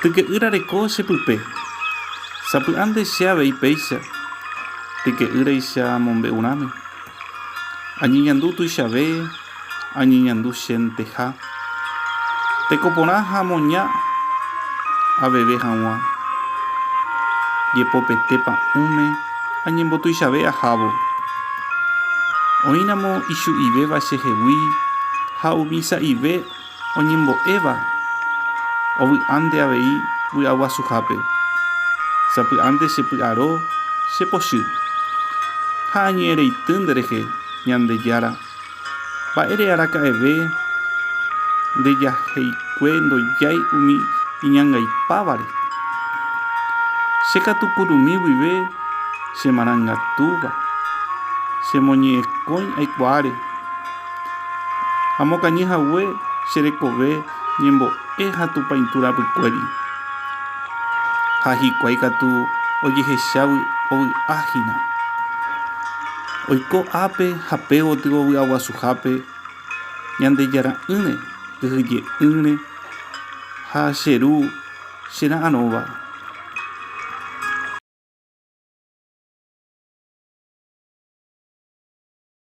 Tyke'ýra reko che pype. Sapy'ánte che avei péicha, tyke'ýraicha mombe'urãme. Añeñandu tuichave, añeñandu chenteha. Teko porã ha moña aveve hag̃ua. Jepopete pa'ũme añembotuichave ahávo. Oĩramo ichu'ivéva chehegui ha umi sa'ive oñembo'éva ovy'ánte avei vy'aguasuhápe. Sapy'ánte che py'aro, che pochy. Ha añe'ẽreity nderehe, Ñandejára. Mba'ére araka'eve ndejaheikue ndojái umi iñangaipávare? Che katu kurumi guive chemarangatúva, chemoñe'ẽkõi aikuaáre. Amokañy hague che rekove ñembo'e ha tupãitũ rapykuéri. Ha hikuái katu ojehechágui ovy'a hína. Oiko ápe ha pe gotyo vy'aguasuhápe Ñandejara'ỹre, kyhyje'ỹre ha che Ru chera'arõva.